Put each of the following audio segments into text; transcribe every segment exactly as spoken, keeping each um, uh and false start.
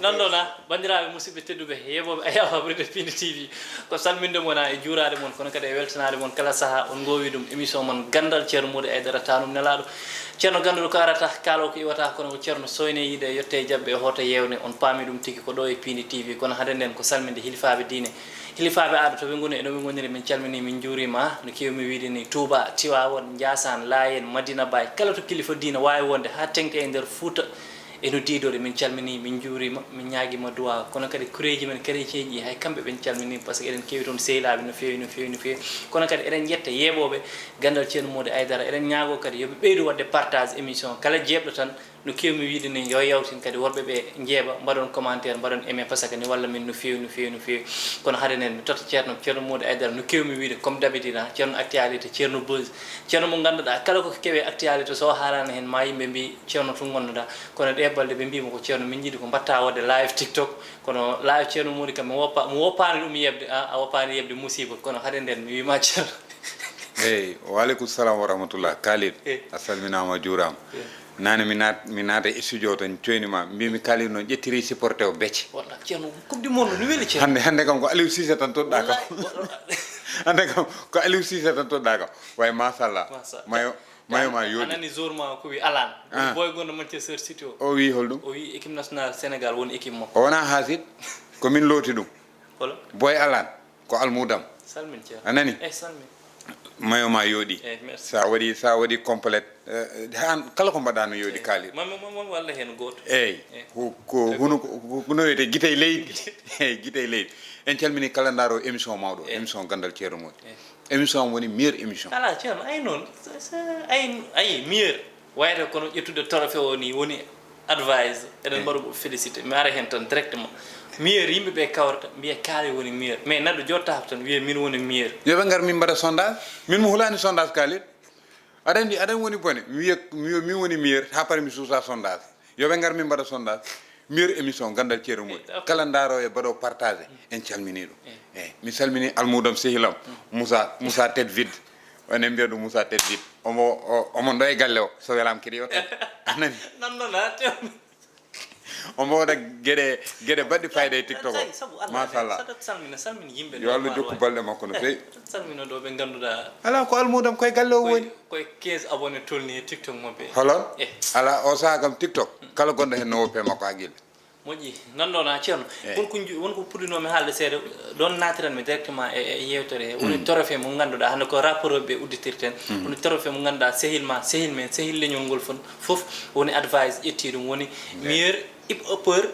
Nanɗon, banndiraaɓe musidɓe tedduɓe, yeeɓooɓe Ayaawo Habride Piindi T V, ko salminde mon e juuraade mon, kono kadi e weltanaade mon kala sahaa on ngoowi ɗum émission mon Ganndal Ceerno Mody Aidara, taanum nelaaɗo. Ceerno gannduɗo ko arata, kaalo ko iwata, kono ko ceerno soyne yiide, yotte e jaɓɓe e hoota yeewne, on paami ɗum tigi ko ɗo e Piindi T V. Kono hade nden ko salminde hilifaaɓe diine, hilifaaɓe aada, to ɓe ngoni e no ɓe ngoniri, min calminii, min njuuriima. No keewmi wiide ni, Touba, Tiwaawan, Njaasaan, Laayeen, Madina Baay, kala to kilifa diine waawi wonde haa teŋti e nder Fuuta, e no diidoɗe, min calminii, min njuuriima, min ñaagiima duwaaw. Kono kadi kureeji men, kareeceeji ɗi, hay kamɓe ɓen calminii, par ce que eɗen keewi toon sehilaaɓe no feewi, no feewi, no feewi. Kono kadi eɗen njetta yeeɓooɓe Ganndal Ceerno Mody Aidara, eɗen ñaagoo kadi yo ɓe ɓeydu waɗde partage émission. Kala jeeɓɗo tan, no keewmi wiide ni, yo yawtin kadi worɓe ɓe njeeɓa, mbaɗon commentaire, mbaɗon aimé, par ce que ne walla min no feewi, no feewi, no feewi. Kono hade nden mi totta ceerno, ceerno Mody Aidara, no keewmi wiide, comme d'habitude, ha, ceerno actualité, ceerno buzz, ceerno mo ngannduɗaa kala ko kewe actualité, so o haalaani heen, ma yimɓe mbi ceerno to ngonnoɗaa. Kono ɗee balɗe ɓe mbiima ko ceerno, min njiɗi ko mbaɗta waɗde live TikTok. Kono live ceerno Mody kam, mi woppa-, mi woppaani ɗum yeɓde, a, a woppaani yeɓde musiba. Kono hade nden mi wiima ceerno. Eyi, wa aleykum salam wa rahmatullah. Khalid, Eh. a salminaama, a juuraama. Eh. Naane mi naat-, mi naata e studio tan, coyni ma, mbimi Khalid noon ƴettiri supporté o becce. Walla ceerno, Coupe du Monde no weli ceerno. Hannde, hannde kam ko Aliou Cissé tan toɗɗa kam. Wallahi, wallahi. Hannde kam ko Aliou Cissé tan toɗɗa kam. Way, machallah. Machallah. Mayo, mayo ma yooɗi. A nani joueur ma ko wi Alan. Ah. Boy gonɗo Manchester City o. O wi holɗum? O wi équipe nationale Sénégal woni équipe makko. O wona hasid, ko min looti ɗum. Holo? Boy Alan, ko almudam. Salmin ceerno. A nani? Eh, salmin. Mayo ma yooɗi. Eh, merci. Sa waɗi, sa waɗi complète, eh, han kala ko mbaɗa no yooɗi, eh, Khalid. Ma, ma, ma, ma, walla heen gooto. Eyi. Eh. Ko, ko huno ko, ko, ko no wiyetee, gite e leydi. Eyi, gite e leydi. En calmini kala ndaaro émission mawɗo, eh, émission Ganndal Ceerno Mody. Eh. Émission am woni meilleure émission. Ala, ceerno, ay noon. Sa, sa, ay, ay, meilleur. Wayata kono ƴettude trophée o ni woni advice. Eɗen, eh, mbaɗa mo félicité. Mi ara heen tan directement. Meilleur, yimɓe ɓe kawrata, mbiya Khalid woni meilleur. Mais neɗɗo jottaako tan, wiya min woni meilleur. Yo ɓe ngar min mbaɗa sondage. Min mo hulaani sondage, Khalid. Aɗa anndi, aɗa woni bone. Mi wiya, mi wiya min woni meilleur, haa pare mi suusa sondage. Yo ɓe ngar min mbaɗa sondage. Meilleur émission, Ganndal Ceerno Mody. Eh, ok. Kala ndaaro e mbaɗo partagé. En calmini ɗum. Eh. Eyi, mi salmini almudam sehil am, Moussa, Moussa Tête Vide. Onen mbiya ɗum Moussa Tête Vide. Omo, o-, omo ɗo e galle o, so welaama kadi o tet. A nani? Nanɗon, ha, tew-, Omo waɗa geɗe, geɗe baɗɗe fayida e TikTok o. Sabu Allah, machallah. Saɗa salmina, salmina yimɓe. Yo Allah jokku balɗe makko no feewi. Saɗa salmina ɗo ɓe ngannduɗaa. Alaa, ko almudam koye galle o woni. Koye quinze abonné tolni e TikTok maɓɓe. Holon? Eh. Alaa, o sahaa kam TikTok. Kala gonɗo heen no woppee makko haqqille. Moƴƴi, nanɗon, ha, ceerno. Eyi. Won ko nju-, won ko puɗɗinoomi haalde seeɗa, ɗon naatiranmi directement e, e yeewtere he. Woni, mm, trophée mo ngannduɗaa hannde ko rappeur ɓe udditirten. Mm. Woni trophée mo ngannduɗaa sehil ma, sehil men, sehil leñol ngol fon-, fof woni advice ƴetti ɗum, woni, eyi, meilleur hip-hopper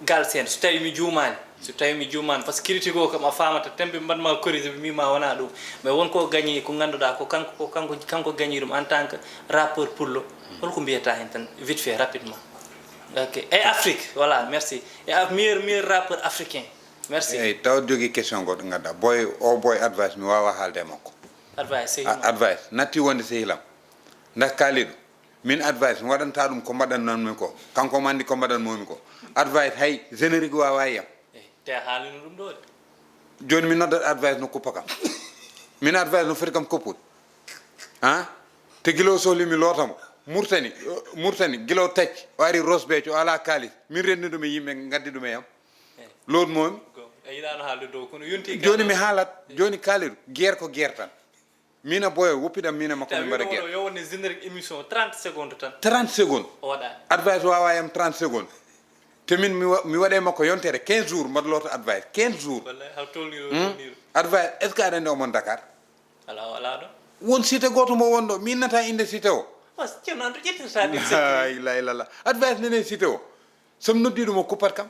Galsen. So tawi mi juumaani, so tawi mi juumaani, par ce que critique o kam a faamata, tembe mbaɗ ma corrigé, ɓe mbiima wona ɗum. Mais won ko gagné ko ngannduɗaa ko kanko, ko kanko, kanko gagné ɗum en tant que rappeur pullo. Holko mbiyata heen tan, vite fait, rapidement? Ok. E Afrique, voilà, merci. E Af-, meilleur, meilleur rappeur africain. Merci. Eyi, taw jogii question goɗɗo ngadda. Boy, o boy advice mi waawa haalde e makko. Advice, sehil ma. A-, advice. Natti wonde sehilam. Ndah Kalidou. Min advice, mi waɗanta ɗum ko mbaɗannanmi ko. Kanko omo anndi ko mbaɗanmomi ko. Advice, hay générique waawa yiyam. Eyi, te a haalino ɗum ɗo de. Jooni mi noddat advice no kuppa kam. Min advice no foti kam koppude. Han? Te gila o sohli mi loota mo. Murtani, Murtani, gila o tacci, o ari Ross Beach, o alaa kaalis. Min renndi ɗum e yimɓe, ngaddi ɗum e yam. Eh. Loot momi. Ko, a yiɗano haalde dow, kono yonti. Jooni mi haalat, jooni Kalidou, guerre ko guerre tan. Min e boyo, woppiɗam min e makko, min mbaɗa guerre. Yo wonde générique émission, trente secondes tan. Trente secondes. O waɗa. Advice wawa yam trente secondes. Te min mi wa-, mi waɗe makko yontere quinze jours, mbaɗa loota advice, quinze jours. Wallahi, haw tolniro, hmm? Tolniro. Advice, est-ce que aɗa anndi omon Dakar? Alaa, o alaa ɗo. Won cité gooto mo won ɗo, mi innata innde cité o. O, ceerno, an to ƴettirta ɗin secret. La ilaha illallah. Advice nene cité o. So mi noddi ɗum, o kuppat kam.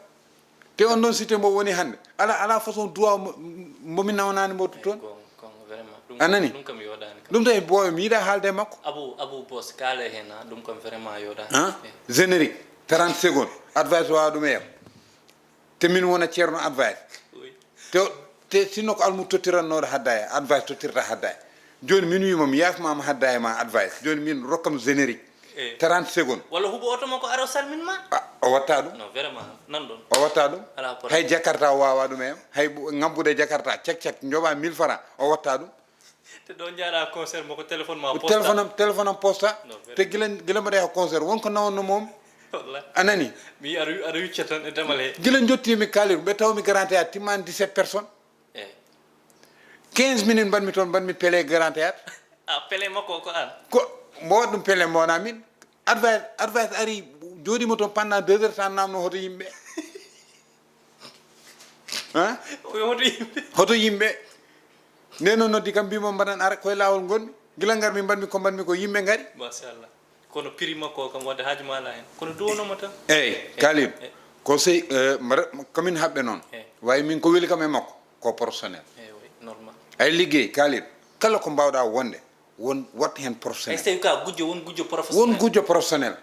Te on ɗon cité mbo woni hannde. Alaa, alaa façon duwaaw mo, mbo mi nawnaani mbo to toon. Eyi, ko, ko vraiment. Ɗum, a nani? Ɗum kam yooɗaani kam. Ɗum tawi booyo, mi yiɗa haalde e makko. Abou, Abou Boss, kaale heen, ha, ɗum kam vraiment yooɗaani. Han? Eyi. Générique, trente secondes. Advice wawa ɗum e yam. Te min wona ceerno advice. Oui. Te, te sinno ko almu tottirannooɗo haddaaya, advice tottirta haddaaya. Jooni min wiima mi yaafmaama haddaaya ma advice. Jooni min rokkam générique. Eh. Trente secondes. Walla huɓo oto makko ara o salmin ma? Ah, o watta ɗum. Non, vraiment, nan ɗon. O watta ɗum. Alaa problème. Hay Jakarta o wawa ɗum e yam. Hay bu-, ngabbude Jakarta, cek cek, njoɓa mille francs, o watta ɗum. Te ɗo njaara concert mo ko téléphone ma posta. Téléphone am, téléphone am posta. Non, te gila, gila mbaɗa yaha concert, won ko nawanno moom. Wallahi. A nani? Mi aɗa aɗa wicca tan e damal he. Gila jottiimi Kalidou, ɓe tawmi Grand Théâtre, timmaani dix-sept personnes. Eh. Quinze minutes mbaɗmi toon, mbaɗmi pelé Grand Théâtre. Ah, pelé makko ko an. Ko mbo waɗ ɗum pelé, mbo wonaa min. Advice, advice ari, jooɗiima toon pendant deux heures, tan namno hoto yimɓe. Hein? O wi hoto yimɓe. Hoto yimɓe. Nde noon noddi kam, mbimo mbaɗan ara koye laawol ngonmi. Gila ngarmi mbaɗmi ko mbaɗmi ko, yimɓe ngari. Machallah. Kono prix makko o kam, wadde haaju ma alaa heen. Kono duwonoma tan. Eyyi, Kalidou. Ko sey, eh, mara- komin haɓɓe noon. Eh. Wayi min ko weli kam e makko, ko professionnel. Eyyi, oui, normal. Ay liggey, Kalidou, kala ko mbawɗa wonde, won wat heen Ay professionnel. so tawi ka gujjo, won gujjo Won professionnel. Gujjo professionnel.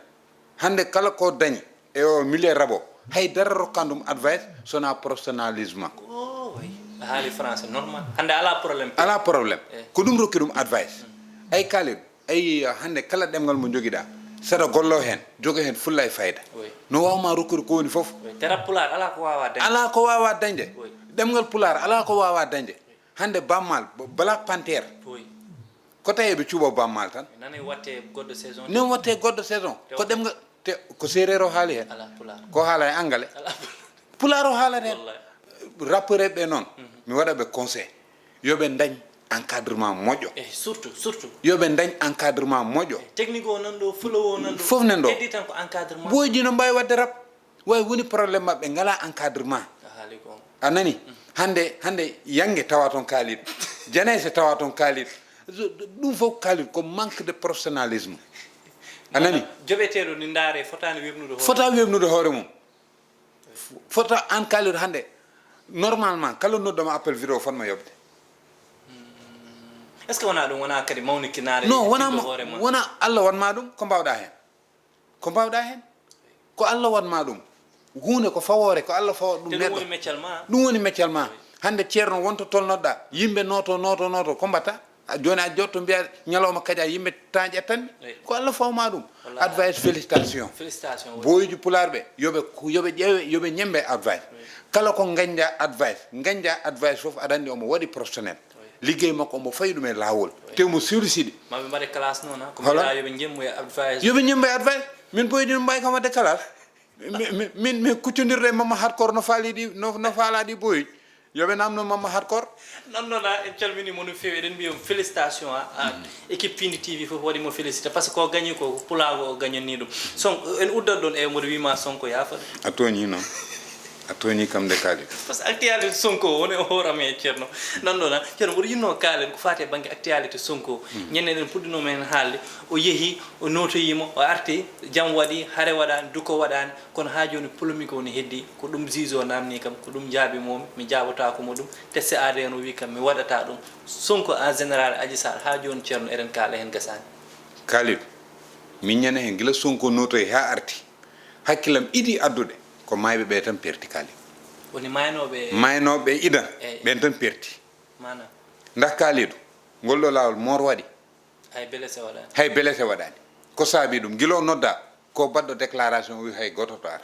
Hannde kala ko dañi e o milieu rabo, hay dara rokkan ɗum advice sona professionnalisme. Oh, oui. A haali français normal. Hannde alaa problème. Alaa problème. Eh. Ko ɗum rokki ɗum advice. Ay Kalidou, ay hannde kala ɗemngal mo jogiɗa, saɗa gollo heen, jogo heen fulla e fayda. Oui. No wawma rokkude ko woni fof. Oui. Te rap pulaar alaa ko waawaa dañde. Alaa ko waawaa dañde. Oui. Ɗemngal pulaar alaa ko waawaa dañde. Hannde Bammal, Black Panther, Oui. Ko tawi eɓe cuuɓa Bammal tan. Nani watte goɗɗo saison. Nen watte goɗɗo saison. Ko ɗemngal, te ko seereer o haali heen. Alaa pulaar. Ko haala e angale. Alaa pulaar. Pulaar o haalata heen. Wallahi. Rappeur ɓe noon, mi waɗa ɓe conseil. Yo ɓe dañ encadrement moƴƴo. Eh, surtout, surtout. Yo ɓe dañ encadrement moƴƴo. Technique o nan ɗo, flow o nan ɗo. Fof nan ɗo. Heddi tan ko encadrement. Boyji no mbawi waɗde rap. Wawi woni problème maɓɓe, ngala encadrement. A haali ko. A nani? Hannde, hannde yange tawa toon Kalidou. Janayse tawa toon Kalidou. Ɗum fof Kalidou ko manque de professionnalisme. A nani? Joɓeteeɗo ni ndaare fotaani weɓnude hoore. Fota weɓnude hoore mum. Fota an Kalidou hannde. Normalement, kala noddoma appel vidéo fotma yoɓde. Est-ce que wona ɗum, wona kadi mawnikinaare? Non, wona Hoore ma. Wona Allah wanma ɗum, ko mbawɗa heen. Ko mbawɗa heen. Ko Allah wanma ɗum. Huunde ko fawoore, ko Allah fawa ɗum Te ɗum neɗɗo. Woni meccal ma. Ɗum woni meccal ma. Hannde ceerno wonto tolnoɗa, yimɓe nooto, nooto, nooto, ko mbatta? A, jooni a jotto mbiya ñalawma kadi a yimɓe tan ƴettanmi. Oui. Ko Allah fawma ɗum. Wallahi. Advice, félicitation. Félicitation, oui. Boyji pulaar ɓe, yoɓe, yoɓe ƴeewe, yoɓe ñembe advice. Kala ko gañda advice, gañda advice fof aɗa anndi omo waɗi professionnel. Liggey makko omo fayi ɗum e laawol. Te omo siwli siɗi. Maɓe mbaɗe classe noon, ha? Ko Hola? Mbiɗa yoɓe jemmu e advice. Yoɓe ñembe advice. Min boyji no mbawi kam waɗde classe. Mi- mi- min min kuccodirɗo e Mamma Hardcore no faali ɗi, no, no faala ɗi boyi. Yoɓe namno Mamma Hardcore. Noon noon, en calminii mo no feewi, eɗen mbiya on félicitation à, à équipe Pindi T V fof waɗi mo félicité, parce que ko gañi ko, ko pulaagu o gañani ɗum. Son, en uddat ɗon e mboɗo wiima Sonko yaafa ɗum. A tooñi noon. A tooñi kam de Kalidou. Parce que actualité Sonko woni o hooram e Ceerno. Noon noon, Ceerno, mboɗo yinnoo kaalen ko faati e bannge actualité Sonko. Ñande eɗen puɗɗinoo men haalde, o yehi, o nootoyiima, o arti, jam waɗi, hare waɗaani, duko waɗaani. Kono haa jooni polémique o ne heddii, ko ɗum juge o naamnii kam, ko ɗum jaabi momi, mi jaabotaako mo ɗum. Teste A D N o wii kam mi waɗataa ɗum. Sonko en général, Adji Sarr, haa jooni Ceerno eɗen kaala heen gasaani. Kalidou, min ñande heen gila Sonko nootoyi haa arti, hakkillam idii addude ko maayɓe ɓe tan perti Kalidou. Woni maaynooɓe. Maaynooɓe idan Eyi. Ɓen tan perti. Maanaam. Ndax Kalidou, ngol ɗo laawol moor waɗi. Hay blessé waɗaani. Hay blessé waɗaani. Ko saabi ɗum? Gila o nodda ko baɗɗo déclaration o wi hay gooto to ar.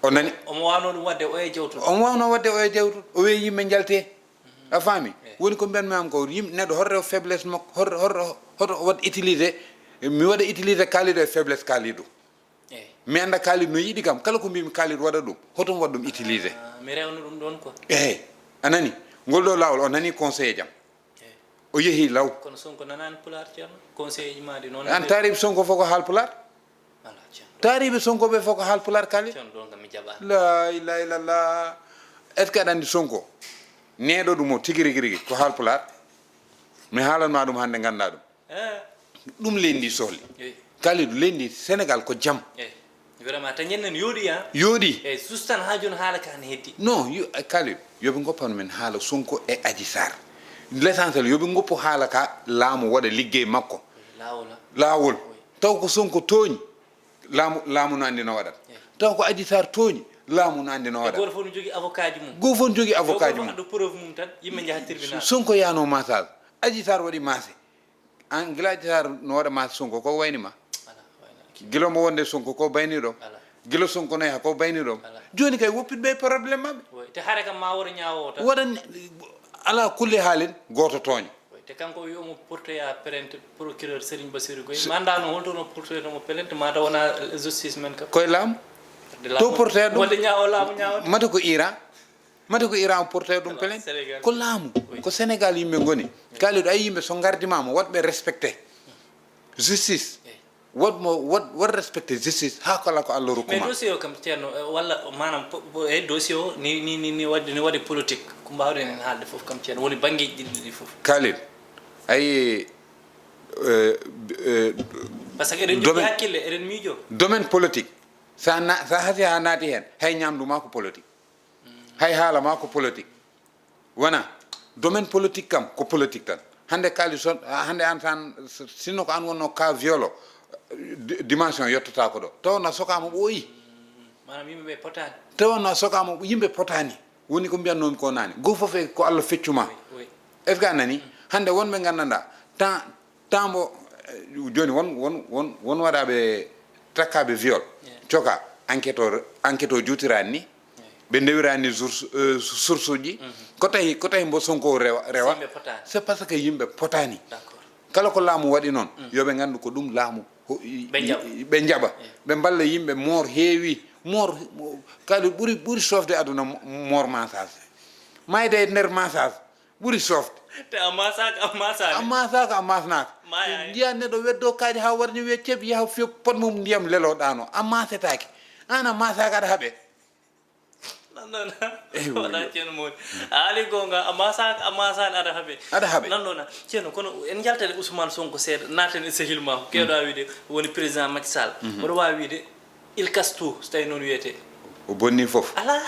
O nani? Omo waawno ɗum waɗde o e jawtuɗo. Omo waawno waɗde o e jawtuɗo. O wi yimɓe njalte. A faami? Woni ko mbiyanmi am ko yimɓe neɗɗo hoto rew faiblesse makko, hoto hoto hoto waɗ utilisé. Mi waɗa utilisé Kalidou e faiblesse Kalidou. Eyi. Mi annda Kalidou no yiɗi kam, kala ko mbimi Kalidou waɗa ɗum, hoto mi waɗ ɗum utilisé. Ah, mi rewna ɗum ɗon quoi. Eyi, a nani? Ngol ɗo laawol o nani conseil jam. Eyi. O yehi law. Kono Sonko nanaani pulaar, Ceerno. Conseil ji ma ɗi noon. An taariɓe Sonko fof ko haal pulaar? Ala, Ceerno. Taariɓe Sonko ɓe fof ko haal pulaar Kalidou? Ceerno, ɗon kam mi jaɓaani. La ilaha illallah. Est-ce que aɗa anndi Sonko neɗɗo ɗum o tigi rigi rigi ko haal pulaar? Mi haalanma ɗum hannde, ngannda ɗum. Eh, Ɗum leydi ndi sohli. eyi, Kalidou, leydi ndi Sénégal ko jam. eyi. Vraiment, te ñanden yooɗi, ha? Yooɗi. Eyi, sustan haa jooni haala ka ne heddi. Non, yo, Kalidou, yo ɓe ngoppano men haala Sonko e Adji Sarr. L'essentiel, yo ɓe ngoppu haala ka laamu waɗa liggey makko. Laawol, ha? Laawol. Taw ko Sonko tooñi, laamu, laamu no anndi no waɗata. Taw ko Adji Sarr tooñi, laamu no anndi no E waɗata. Gooto fof no jogii avocat ji mum. Gooto fof no jogii avocat ji Gooto mum. Fof adda preuve mum tan, yimɓe njaha tribunal. Sonko yano massage. Adji Sarr waɗi masse. An gila Adji Sarr no waɗa masse Sonko, ko wayni ma? Ala, wayna. Gila mo wonde Sonko, ko bayni ɗum? Ala. Gila Sonko nayi, ko bayni ɗum? Ala. Jooni kay woppitɓe e problème maɓɓe. Oui, te hare kam ma woto ñaawo o tan. Waɗan, ala kulli haalin, gooto tooña. Oui, te Kanko o wi omo portoya plainte procureur Serigne Bassirou Gueye. Mi anndaa noon holto no portoyta mo plainte, mata wona justice men kam. Koye laamu. To portoya ɗum. Wonde ñaawo laamu ñaawata. Mata ko Iran. Mata ko Iran o portoya ɗum plainte. Ko laamu. Ko Sénégal yimɓe ngoni. Kaaliɗo, ay, yimɓe so ngardima mo, waɗɓe respecté. Justice. Waɗ mo, waɗ, waɗ respecté justice haa kala ko Allah rokku ma. Mais dossier o kam, Ceerno, walla maanaam e dossier o ni, ni, ni, ni waɗi, ni waɗi politique, ko mbaawɗen heen haalde fof kam, Ceerno, woni banngeeji ɗiɗi ɗi fof. Kaalid, ayi. Parce que eɗen jogii hakkille, eɗen miijo. Domaine politique, sa na, sa hasi haa naati heen, hay ñaamdu ma ko politique. Hay haala ma ko politique. Wona domaine politique kam, ko politique tan. Hannde Kaalid, so hannde an tan, sinno ko an wonno ka violo, dimension yettotaako ɗo, taw na sokaama ɓooyi. Maanaam yimɓe ɓe potaani. Taw na sokaama yimɓe potaani. Woni ko mbiyatnoomi ko naane, goo fof e ko Allah feccuma. Est ce que a nani? Hannde wonɓe nganndanɗa temps temps mbo, jooni won won won won waɗaɓe takkaaɓe viol, coka enquête o, enquête o juutirani ni. Ɓe ndewirani source uji. Ko tawi, ko tawi mbo Sonko rewa rewa? C'est parce que yimɓe potaani. Kala ko laamu waɗi noon, yoɓe nganndu ko ɗum laamu ɓe njaɓa. Ɓe mballa yimɓe. Moor heewi. Moor kadi ɓuri ɓuri sofde aduna. Moor masas mayde e nder masas. Ɓuri sofde. Te a masaaka, a masaani. A masaaka, a masnaaka. Maya. Njiya neɗɗo weddo kaaƴe haa warni wiya ceeb, yaha fiyo pot mum ndiyam lelo ɗaano. A masetaake. Aan a masaaka, aɗa haɓe. Nannoona. Wala ceeno moodi. A haali goonga, a masaaka, a masaani, aɗa haɓe. Aɗa haɓe. Nannoona. Ceeno, kono en njaltat e Ousmane Sonko seeɗa, naaten e sehil ma. Keewɗa wiide woni président Macky Sall. Mboɗo waawi wiide il casse tout, so tawi noon wiyete. O bonni fof. Ala.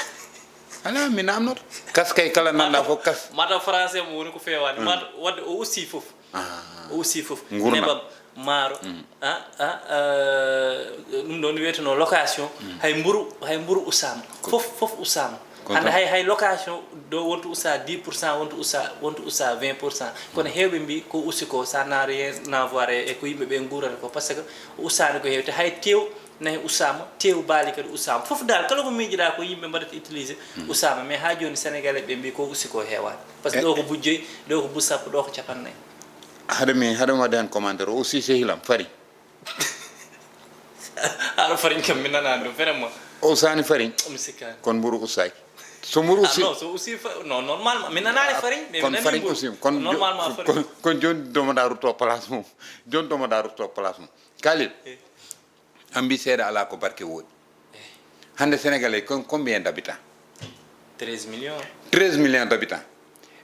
Ala, mi namnoto. Kas kay kala nanɗa fof kas. Mata français mo woni ko feewani. Mata wadde o usti fof. O usti fof. Ngurnam. Nebam, maaro. A a ɗum ɗon wiyeteno location. Hay mburu, hay mburu usama. Fof fof usama. Hande hay hay location do wontu usta dix pour cent, wontu usta wontu usta vingt pour cent. Kono hewɓe mbi ko usti ko ça n'a rien à voir e ko yimɓe ɓe nguurata ko, parce que o ustaani ko heewi te hay tew nayi usaama, teew baali kadi usaama. Fof daal, kala ko miijiɗaa ko yimɓe mbaɗata utilisé, usaama. Mais haa jooni, Sénégalais ɓe mbii ko usi ko heewaani. Parce que ɗo ko buj joyi, ɗo ko buj sappo, ɗo ko capanɗe nayi. Haɗa mi, haɗa mi waɗde heen commentaire, o usi sehilam, fari. Haɗa fariñ kam, mi nanaani ɗum, vraiment. O usaani fariñ? Mi sikkaani. Kono mburu usaaki. So mburu usi? Ah, non, so usi, non, normalement, mi nanaani fariñ, mais mi nani mburu. Kono fariñ usi, kono normalement fariñ. Kono jooni domoɗa rutto place mum. Jooni domoɗa rutto place mum. Khalil. An mbi seeɗa alaa ko barke woodi. Hannde Sénégalais, con- combien d'habitants? Treize millions. Treize millions d'habitants.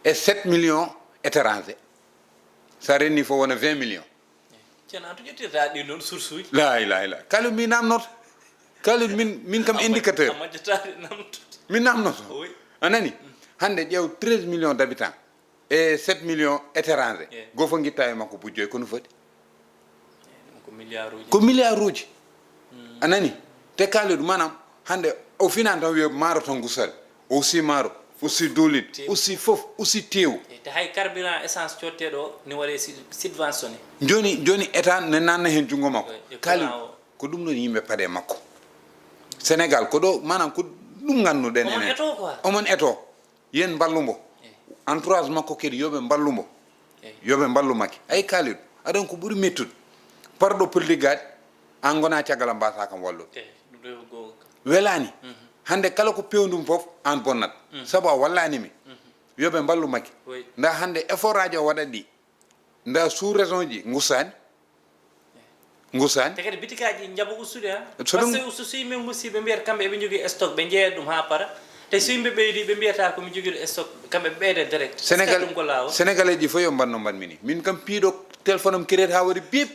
Et sept millions étrangers. So a renni fof wona vingt millions. Ceerno, an to ƴettirta ɗin ɗon source uji? La ilaha illa. Khalil mi namnoto. Khalil min, min kam indicateur. A majjataade namtude. Mi namnoto. Oui. A nani? Hannde ƴeew treize millions d'habitants. E sept millions étrangers. Goo fof ngitta e makko bujjo e ko no foti? Ko milliard uji. Ko milliard uji. A nani? Te kaalidu maanaam hannde o finani tan wiya maaro tan gusal. O usi maaro, usi duulin, usi fof, usi teewu. Te hay carburant essence cotteɗo o ni waɗe subventionné. Joni joni état ne nanna heen junngo makko. Kaalidu ko ɗum ɗon yimɓe paɗe makko. Sénégal ko ɗo maanaam ko ɗum ngannduɗen enen. Omon eto. Yen mballu mbo. Entourage makko kadi yo ɓe mballu mbo. Yo ɓe mballu Macky. Ay Kalidou, aɗon ko ɓuri mettude. Parɗo politique gaaɗi, an gona caggal am mbasa kam wallude. Welaani. Hannde kala ko pewndum fof an bonnat. Sabu a wallaani mi. Yo ɓe mballu Macky. Nda hannde effort aji o waɗat ɗi. Nda sous région ji ngusaani. Ngusaani. Te kadi bitikaaji njaɓa ustude ha. So ɗum parce que ustu so yimɓe ngusi ɓe mbiyata kamɓe eɓe njogii stock ɓe njeeyat ɗum ha para. Te so yimɓe ɓeydi ɓe mbiyata ko mi jogiiɗo stock kamɓe ɓe ɓeyda direct. Sénégal ɗum ko laawol. Sénégalais ji fof yo mbanno mbanmi ni. Min kam piiɗo téléphone am crédit ha waɗi bip.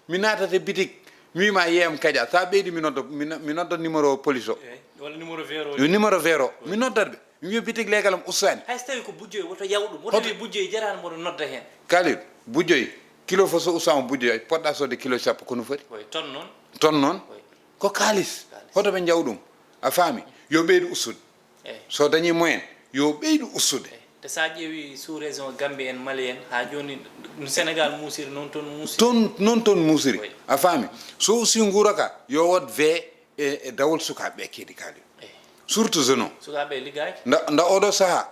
Mi naatata bitik mi wima yeeyam kaƴa sa ɓeydi mi nodda mi nodda numéro police o. Walla numéro vert o. Numéro vert o mi noddat ɓe. Mi wiya bitik leegal am ustaani. Hay so tawi ko bujjoy woto yaw ɗum. Woto wiye bujjoy jaraani mboɗo nodda heen. Kalidou, bujjoy kilo fof so ustaama bujjoy poɗɗa sodde kilo sappo ko no foti? Oy, ton noon. Ton noon. Ko kaalis. Hoto ɓe njaw ɗum. A faami? Yo ɓeydu ustude. So dañi moyen yo ɓeydu ustude. Te sa ƴeewi sous région Gambie en Mali en ha jooni no Sénégal muusiri noon toon muusiri. Toon noon toon muusiri. A faami? So usti nguura ka yo wot ve e e dawol sukaaɓe ɓe keedi kaali. Surtout jeune o. Sukaaɓe liggaaki. Nda nda oɗo saha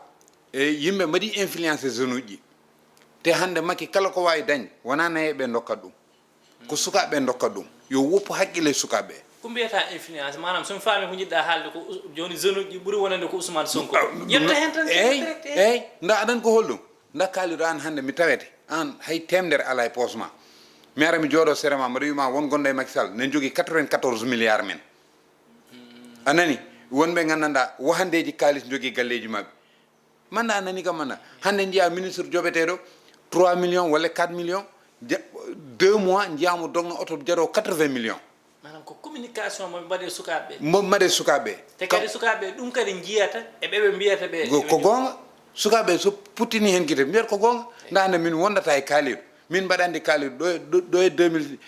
e yimɓe mbaɗi influence jeune uji. Te hannde Macky kala ko waawi dañde, wonaa nayeeɓe ndokkat ɗum. Ko sukaaɓe ndokkat ɗum. Yo woppu hakkille e sukaaɓe. Ko mbiyata influence, maanaam so mi faami ko njiɗɗa haalde ko us- jooni jeune uji ɓuri wonande ko Ousmane Sonko. Yetta heen tan. Eyyi, eyyi, nda aɗan ko holɗum? Nda kaaliɗo an hannde mi tawete. An hay temedere ala e poos ma. Mi ara mi jooɗo sere ma, mbaɗa wima won gonɗo e Macky Sall ne jogii quatre-vingt-quatorze milliards men. A nani? Wonɓe nganndanɗa wahandeeji kaalis jogii galleeji maɓɓe. Manda a nani kam manda. Hannde njiya ministre joɓeteɗo trois millions walla quatre millions, deux mois njiyamo dogno oto jaro quatre-vingts millions. Maanaam ko communication mo mbaɗe sukaaɓe ɓe. Mo mbaɗe sukaaɓe ɓe. Te kadi sukaaɓe ɓe ɗum kadi njiyata e ɓe ɓe mbiyata ɓe. Ko goonga. Sukaaɓe so puttini heen gite mbiyata ko goonga. Nda hannde min wondata e kaaliɗo. Min mbaɗandi Kalidou ɗo e ɗo e deux mille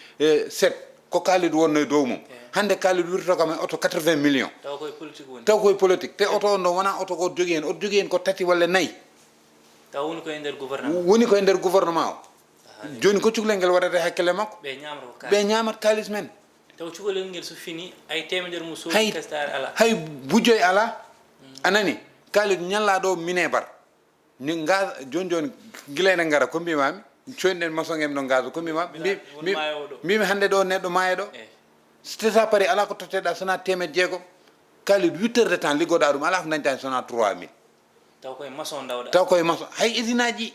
sept ko Kalidou wonno e dow mum. Hannde Kalidou wirtoto kam e oto quatre-vingts millions. Taw koye politique woni. Taw koye politique te oto on ɗo wona oto ko jogii heen oto jogii heen ko tati walla nayi. Taw woni koye nder gouvernement. Woni koye nder gouvernement o. Jooni ko cukalel ngel waɗata e hakkille makko. Ɓe ñaamata ko kalis. Ɓe ñaamata kalis men. Taw cukalel ngel so fini hay temedere mum soodi kestaare alaa. Hay bujoy alaa. A nani? Kalidou ñalla ɗo minebar. Min gaz jooni jooni gila ene ngara ko mbimami coyniɗen maçon en ɗo gaz ko mbima mbimi hannde ɗo neɗɗo maayo ɗo. Te sa pari ala ko totteɗa sona temed jeegom. Kalidou huit heures de temps liggoɗa ɗum ala ko dañta hen sona trois mille. Taw koye maçon dawɗa. Taw koye maçon hay usine aji.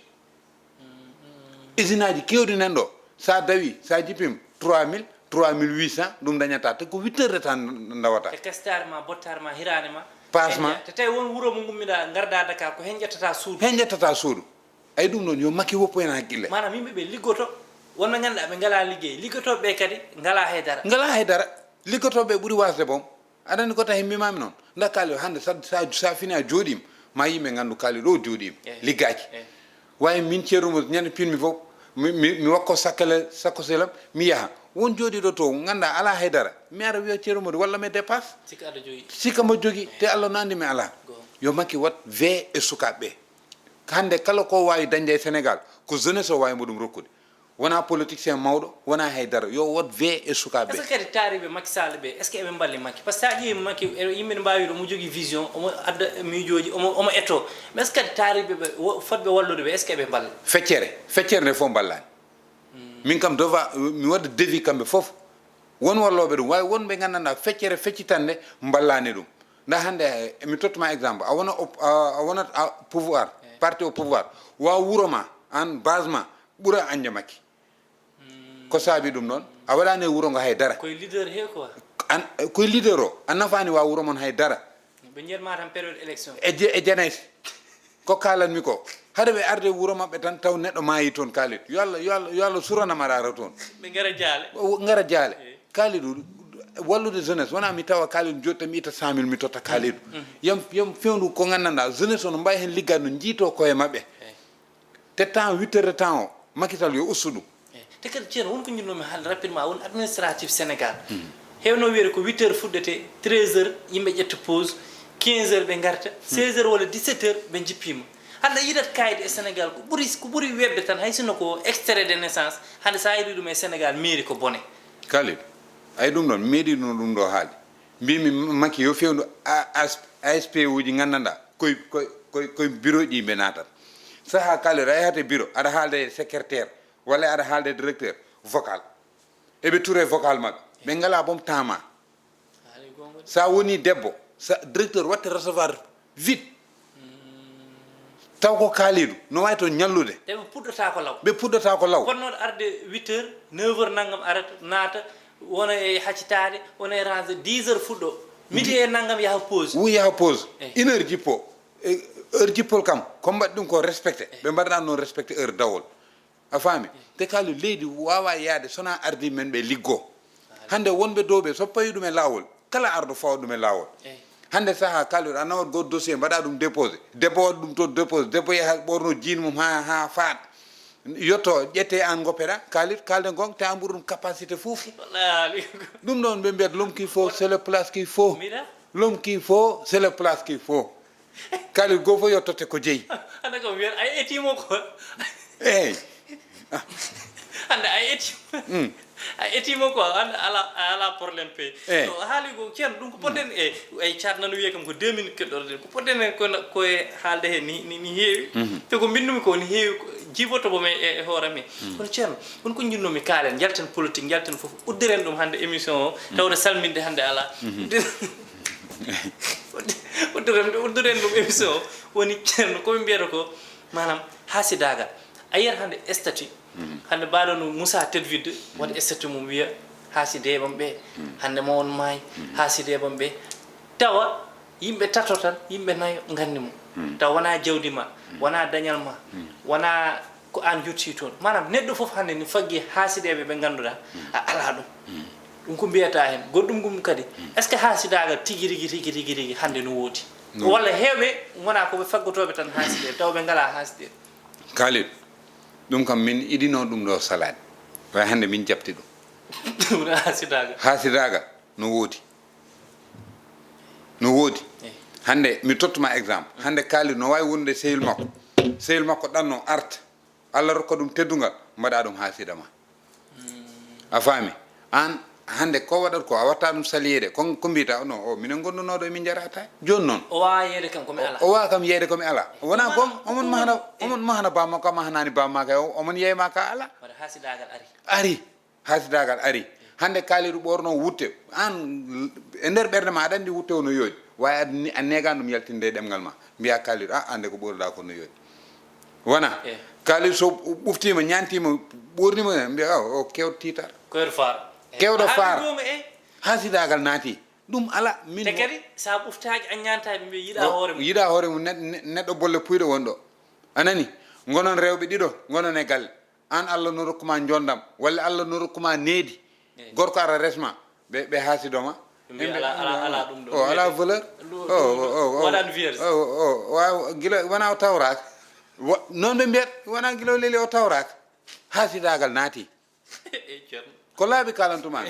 Usine aji kewɗi nan ɗo sa dawi sa jippima trois mille trois mille huit cent ɗum dañata te ko huit heures de temps dawata. E kestare ma bottare ma hirane ma. Passe ma. Te tawi won wuro mo gummiɗa garda Dakar ko hen ƴettata suudu. Hen ƴettata suudu. Ay ɗum noon yo Macky woppu hen hakkille. Maanaam yimɓe ɓe liggoto wonɓe ganduɗa ɓe ngala liggey liggotooɓe ɓe kadi ngala haydara. Ngala haydara. Liggotooɓe ɓuri wasde boom. Aɗa anndi ko tahi mbimami noon nda Kalidou hannde sa sa sa fini a jooɗima ma yimɓe nganndu Kalidou o jooɗima liggaaki. Wawi min Ceerno Modi ñande pinmi fof mi mi mi wakko sakkale sakkoselam mi yaha won jooɗiɗo to ngannda ala haydara mi ara wiya Ceerno Modi walla mi dépasse. Sikka aɗa jogii. Sikka mbo jogii te Allah no anndi mi ala. Yo Macky wat vee e sukaaɓe ɓe. Hannde kala ko waawi dañde e Sénégal ko jeunesse o waawi mbo ɗum rokkude. Wona politicien mawɗo wona hay dara yo wot vee e sukaaɓe. Est ce que kadi taariɓe Macky Sall ɓe est ce que eɓe mballi Macky par ce que sa ƴeewi Macky yimɓe ne mbawi wiide omo jogui vision omo adda miijooji omo omo etto mais est ce que kadi taariɓe ɓe fotɓe wallude ɓe est ce que eɓe mballa? Feccere feccere nde fof mballani. Min kam dova mi wadda devis kamɓe fof won walloɓe ɗum wawi wonɓe gandanɗa feccere feccitande mballani ɗum. Nda hannde mi tottuma exemple a wona a wonat a pouvoir parti au pouvoir wa wuro ma an base ma ɓura anje makki. Ko saabi ɗum noon a waɗani e wuro ngo hay dara. Koye leader he quoi. An koye leader o a nafani wa wuro mon hay dara. Ɓe jeeɗ ma tan période élection. E je e janaysi ko kalanmi ko haɗa ɓe arde wuro maɓɓe tan taw neɗɗo maayi toon Kalidou yo Allah yo Allah yo Allah suranam aɗa ara toon. Ɓe ngara jaale. Ngara jaale. Kalidou wallude jeunesse wona mi tawa Kalidou jotta mi itta cent mille mi totta Kalidou. Yam yam fewndu ko gandanɗa jeunesse o no mbawi hen liggade no jiito koye maɓɓe. Te temps huit heures de temps o Macky Sall yo ustu ɗum. Te kadi ceerno won ko jiɗnomi haalde rapidement won administratif Sénégal. Hewno wiyede ko huit heures fuɗɗete treize heures yimɓe ƴetta pause quinze heures ɓe garta seize heures walla dix-sept heures ɓe jippima. Hande yiɗat kayde e Sénégal ko ɓuri ko ɓuri webde tan hay sinno ko extrait de naissance hande sa yiɗi ɗum e Sénégal mairie ko bone. Kalidou ay ɗum ɗon mi meeɗi ɗum ɗum ɗo haali mbimi Macky yo fewdu ASP uji gandanɗa koye koye koye koye bureau ji ɓe natat. Saha Kalidou a yahata e bureau aɗa haalda e secrétaire walla aɗa haalda e directeur vocal eɓe toure vocal maɓɓe ɓe ngala boom temps ma. Sa woni debbo sa directeur watte recevoir vite. Taw ko Kalidou no wawi toon ñallude. Te ɓe puɗɗotako law. Ɓe puɗɗotako law. Ponnoɗo arde huit heures neuf heures nanngam arata naata wona e haccitaade wona e range dix heures fuɗɗo midi e nanngam yaha pause. Wu yaha pause une heure jippo. Heure jippol kam ko mbaɗi ɗum ko respecté ɓe mbaɗaɗa noon respecté heure dawol. A faami te kaali leydi wawa yaade sona ardi men ɓe liggo. Hande wonɓe dow ɓe so pawi ɗum e lawol kala ardo fawa ɗum e lawol. Hande saha kaali a nawat goto dossier mbaɗa ɗum déposé debbo waɗa ɗum to déposé debbo yaha ɓorno jiin mum ha ha faaɗa. Yetto ƴette an goppeɗa kaali kalde gon te an ɓuri ɗum capacité fof. Ɗum ɗon ɓe mbiyat l'homme qu'il faut c'est le place qu'il faut. L'homme qu'il faut c'est le place qu'il faut. Kalidou goo fof yo totte ko jeyi. Hannde kam wiyat a etimo ko. Eyyi. Hannde a eti. A etimo ko hannde ala ala problème pe. Eyyi. To haali ko ceerno ɗum ko poɗɗen e ay cat nano wiye kam ko deux minutes keɗɗoɗen ko poɗɗen e ko koye haalde he ni ni ni heewi. Te ko mbindumi ko ni heewi Jiiboto mbo mi e e hoore mi. Kono ceerno, kono ko njinnoomi kaalen, njalten politique, njalten fof, uddiren ɗum hannde émission o, tawde salminde hannde alaa. Uddiren, uddiren, uddiren ɗum émission o, woni ceerno, ko min mbiyata ko, maanaam, haasidaagal. A yiyat hannde statut, hannde mbaɗo no Moussa Tedvide, waɗa statut mum wiya, haasideeɓam ɓe, hannde ma on maayi, haasideeɓam ɓe. Tawa yimɓe tato tan, yimɓe nayo nganndi mo. Tawa wonaa jawdi ma, wonaa dañal ma, wonaa ko aan jottii toon. Maanaam, neɗɗo fof hannde ne faggi haasideeɓe ɓe ngannduɗaa a alaa ɗum. Ɗum ko mbiyataa heen. Goɗɗum ɗum kadi, est-ce que haasidaagal tigi rigi, tigi rigi, rigi hannde no woodi? No. Walla heewɓe ngonaa ko ɓe faggotooɓe tan haasideeɓe, tawa ɓe ngalaa haasideeɓe? Khalid, ɗum kam min idinoo ɗum ɗo salaade. Way hannde min jaɓti ɗum. Ɗum woni haasidaagal. Haasidaagal no woodi. No woodi. Eyi. Hannde, mi tottuma exemple. Hannde Khalid no waawi wonde sehil makko. Sehil makko ɗanno arta. Allah rokka ɗum teddungal, mbaɗa ɗum haasida ma. A faami? Aan, hannde ko waɗat ko, a watta ɗum saliyeede. Kon ko mbiyta, "No, o, minen ngondunooɗo, min njarata." Jooni noon. O waawa yeeyde kam ko mi alaa. O waawa kam yeeyde ko mi alaa. Wonaa ɗum gom, alaa, omon ɗum mahana, alaa. Omon mahana bamma ka mahanani bamma ka, o-, omon yeeyma ka alaa. Waɗa haasidaagal ari. Ari. Haasidaagal ari. Hannde Khalidou ɓoorno wutte. Aan, e nder ɓernde ma, aɗa anndi wutte o no yooɗi. Waawi a ne-, a neegaan ɗum yaltinde e ɗemngal ma. Mbiya Khalidou, "Ah, hannde ko ɓoorɗaa ko no yooɗi." Wona? Eh. Khalidou so ɓuftiima, ñaantiima, ɓoorniima, mbiya, "Oh, o keewɗo tiitar." Keewɗo faar. Eh. Keewɗo faar. Goonga, eh. Haasidaagal naati. Ɗum alaa, min. Te kadi, so a ɓuftaaki, a ñaantaaki, ɓe yiɗa hoore mum. Yiɗa hoore mum, ne-, ne-, neɗɗo bolle puyɗo won ɗo. A nani? Ngonon rewɓe ɗiɗo, ngonon e galle. Aan, Allah no rokkuma njondam, walla Allah no rokkuma needi. Eyi. Gorko ara resma, ɓe, ɓe haasidoma. Ɓe mbiya, "Ala, ala, ala ɗum ɗo." O, ala valeur. Ɗum, o, ɗum, o, o, waɗan vierge. O, o, o, waaw, gila wona o tawraaka. Wa-, noon ɓe mbiyat, wona gila o leli o tawraaka. Haasidaagal naati. Eyi, ceerno. Ko laaɓi kaalantuma.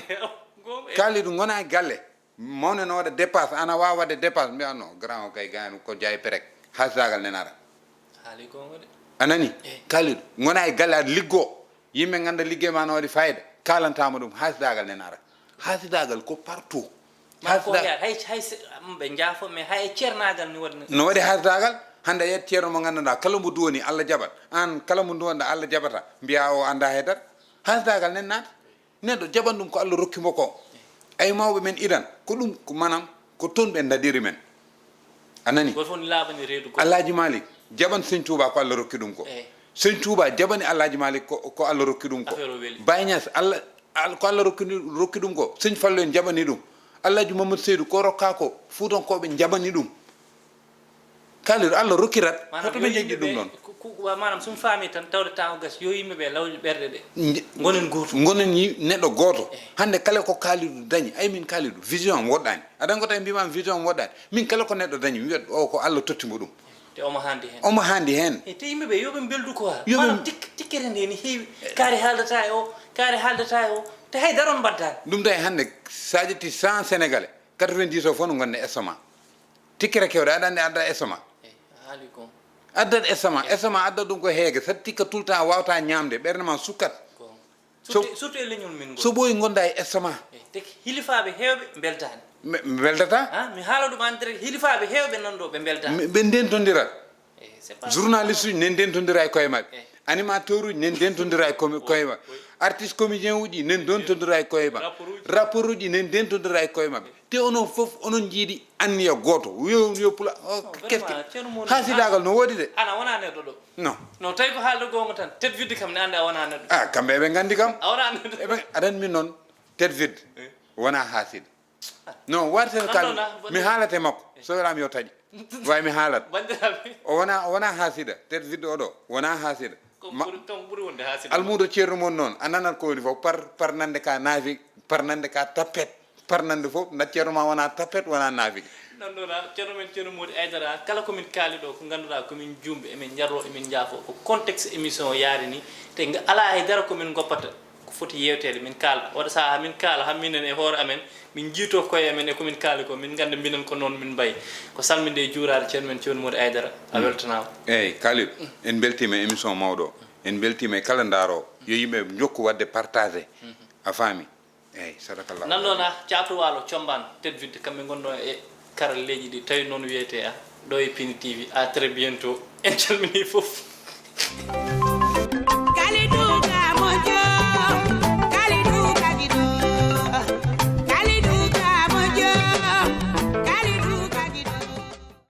Goonga, eyi. Kaalidou, ngona e galle. Mawne no waɗa dépasse, ana waawa waɗde dépasse, mbiya, "No, grand o kay, gaañu ko jaay perek." Haasidaagal nen ara. Haali goonga de. A nani? Eh. Kaalidou, ngona e galle, aɗa liggoo. Yimɓe ngannda liggey ma no waɗi fayida. Kaalantama ɗum, haasidaagal nen ara. Haasidaagal ko partout. Maa ko haasidaagal. Hay, hay se, am, ɓe njaafo, mais hay e ceernaagal ni waɗi. No waɗi haasidaagal, hannde a yiyat ceerno mo nganndanɗaa, kala mbo duwani, Allah jaɓat. Aan, kala mbo duwanɗaa, Allah jaɓata. Mbiya o annda haydara. Haasidaagal nen naata. Neɗɗo jaɓan ɗum ko Allah rokki mo ko. Ay mawɓe men idan, ko ɗum, ko maanaam, ko toon ɓe ndaɗiri men. A nani? Gooto fof ne laaɓani reedu goɗɗo. Alhaji Malick jaɓan Sëñ Touba ko Allah rokki ɗum ko. Eey. Sëñ Touba jaɓani Alhaji Malick ko, ko Allah rokki ɗum ko. Affaire o weli. Baye Niass, Allah, Al-, ko Allah rokki ɗum, rokki ɗum ko. Sëñ Fallu en jaɓani ɗum. Alhaji Mamadou Seydou ko rokka ko, Fuutankooɓe jaɓani ɗum. Kaalidou, Allah rokkirat, hoto ɓe njeƴƴi ɗum ɗon. Maanaam, yo yimɓe ɓe, ku-, ku-, wa-, maanaam, so mi faami tan, tawde temps o gasi, yo yimɓe ɓe lawƴe ɓerɗe ɗe. Nje-, ngonen gootum. Ngonen yi-, neɗɗo gooto. Eh. Hannde kala ko Kaalidou dañi, ay min Kaalidou, vision am woɗɗaani. Aɗa anndi ko tawi mbiimaami vision am woɗɗaani? Min kala ko neɗɗo dañi, mi wiyat o ko Allah totti mo ɗum. Te omo haandi heen. Omo haandi heen. E te yimɓe ɓe, yo ɓe mbeldu quoi. Yo ɓe maanaam, tik-, tikkere nde ne heewi. Kaari haaldata e o, kaari haaldata e o. Te hay dara on mbaddaani. Ɗum tawi hannde, so a ƴetti cent Sénégalais, quatre-vingt-dix o fof no ngonne estomac. Tikkere kewɗe, aɗa anndi adda estomac. Eyi, a haali ko. Addat estomac, estomac adda ɗum ko heege, saɗa tikka tout le temps a waawata ñaamde, ɓernde ma sukkat. Ko. So, surtout, surtout e leñol men ngol. So ɓooyi ngonda e estomac. Eyi, te hilifaaɓe heewɓe mbeltaani. Mbe-, mbeltata? Ah, mi haala ɗum en direct, hilifaaɓe heewɓe nan ɗo ɓe mbeltaani. Mbe-, ɓe ndentondira. Eh, c'est pas journaliste uji nen ndentondira e koye maɓɓe. Eh. Animateur uji nen ndentondira e komi-, koye maɓɓe. Oui. Artiste comédien uji nen ndentondira e koye maɓɓe. Rappeur uji. Rappeur uji nen ndentondira e koye maɓɓe. Te onon fof, onon njiidi anniya gooto. Yo, yo pula, o, non, qu'est-ce que vraiment, Ceerno Mody, haasidaagal no woodi de. An a wonaa neɗɗo ɗo. Non. No tawi ko haalde goonga tan, Ted Vidde kam ne anndi a wonaa neɗɗo. Ah, kamɓe eɓe nganndi kam. A wonaa neɗɗo. Eɓe, aɗa anndi min noon, Ted Vidde. Eh. Wonaa haasida. Non, warten non, Khalidou, non, non, mi haalate makko. Eh. So welaama yo taƴe. Way mi haalat. Banndiraaɓe. O wonaa, o wonaa haasida. Ted Vidde oɗo, wonaa haasida. Ko ma-, ɓuri, ko ɓuri wonde haasida. Almuudo Ceerno mon noon, a nanat ko woni fof, par, par nande ka naafi, par nande ka tappet, par nande fof, na Ceerno ma wonaa tappet, wonaa naafi. Nan ɗo na, Ceerno men Ceerno Mody Aidara, kala ko min kaali ɗo, ko ngannduɗaa ko min juumɓe, emin njaroo, emin njaafoo. Ko contexte émission o yaari ni, te nga alaa hay dara ko min ngoppata. Ko foti yeewteede, min kaala. Oɗo sahaa, min kaala, haa minen e hoore amen, min njiitoo koye amen e ko min kaali ko, min ngannda minen ko noon min mbayi. Ko salminde e juuraade ceerno men, ceerno Mody Aidara. A weltanaama. Eeyi, Khalidou, en mbeltiima e émission mawɗo o. En mbeltiima e kala ndaaroowo. Yo yimɓe njokku waɗde partagé. Mhm. A faami? Eeyi, sadakallahu. Nan noon, a, Caatu Waalo, Combaan, Ted Vidde, kamɓe ngonno e karalleeji ɗi, tawi noon wiyetee, a, ɗo e Pini T V. À très bientôt. En calminii fof.